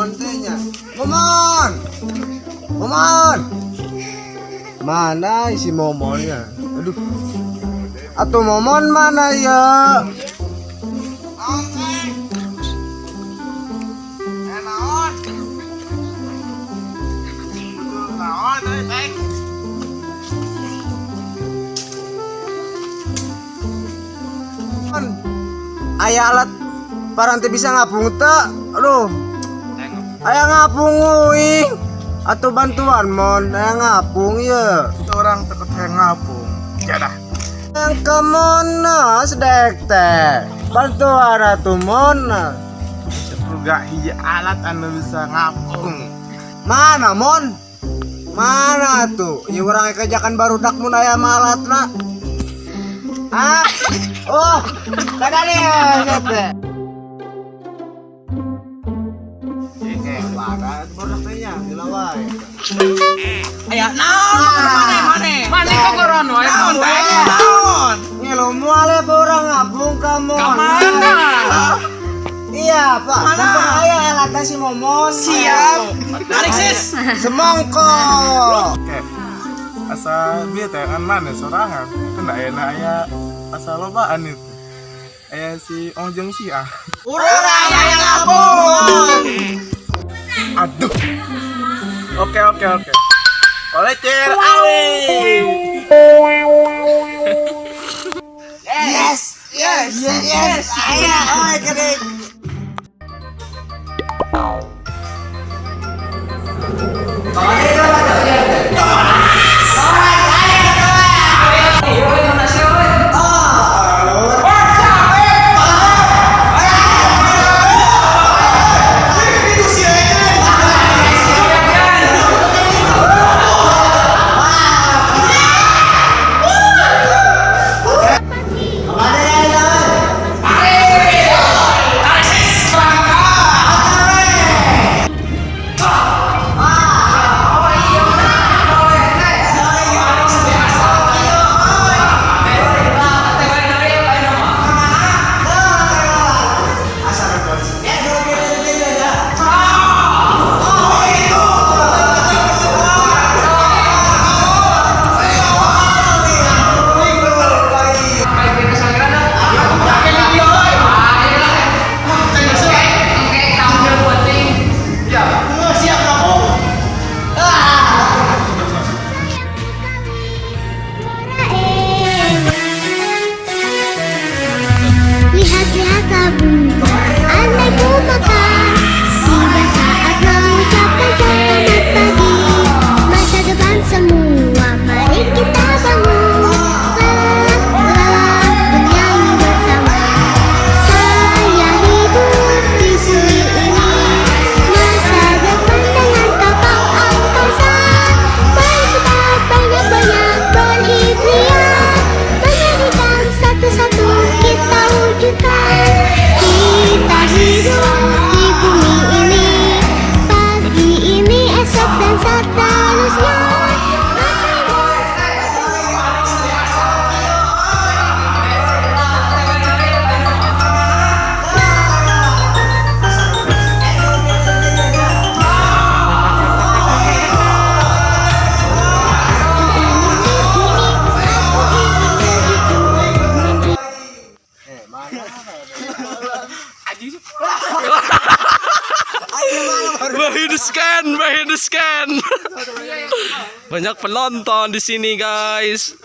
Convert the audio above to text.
Momon teh nya. Momon. Momon. Mana si Momonnya? Aduh. Atau Momon mana ya? Naon? Naon euy, Teng? Mon. Aya alat paranti bisa ngapung teu? Aduh. Aya ngapung uing. Atau bantuan, Mon, aya ngapung ya. Orang teket hayang ngapung. Jadah. Yang ke mana sedek teh? Bantuan atuh, Mon. Boga hiji alat anu bisa ngapung. Mana, Mon? Mana tuh? Ya urang kerjakan barudak mun aya alatna. Ah. Oh, kada nih teh. Mana barudak teh nya, gila wae. Aya naon mana mana? Mana kok koron wae? Naon teh? Naon? Ngilu moal ya urang ngapung ka, Mon. Ka mana? Iya, Pak. Mana? Mumpung aya alatna si Momon. Siap. Tarik, sis. Semongko. Oke. Asa bieu teh kan mana sorangan. Kan da enak aya asa lobaan itu. Aya si Ong jeung si A. Urang aya ngapung. Aduh. Oke. Kolecer awe. Yes. Aya, oi gede. Lihat-lihatlah bunga, andai ku makan. Tiba saat mengucapkan selamat pagi. Masa depan semua, mari kita bangun. La, la, bernyanyi bersama. Saya hidup di bumi ini. Masa depan dengan kapal angkasa. Berputar banyak-banyak berhibur. Menjadikan satu-satu kita wujudkan. Kita hidup di bumi ini. Pagi ini, esok dan seterusnya. Masa Eh, mana? Ayo mana baru? Behind the scan, behind the scan. Banyak penonton di sini, guys.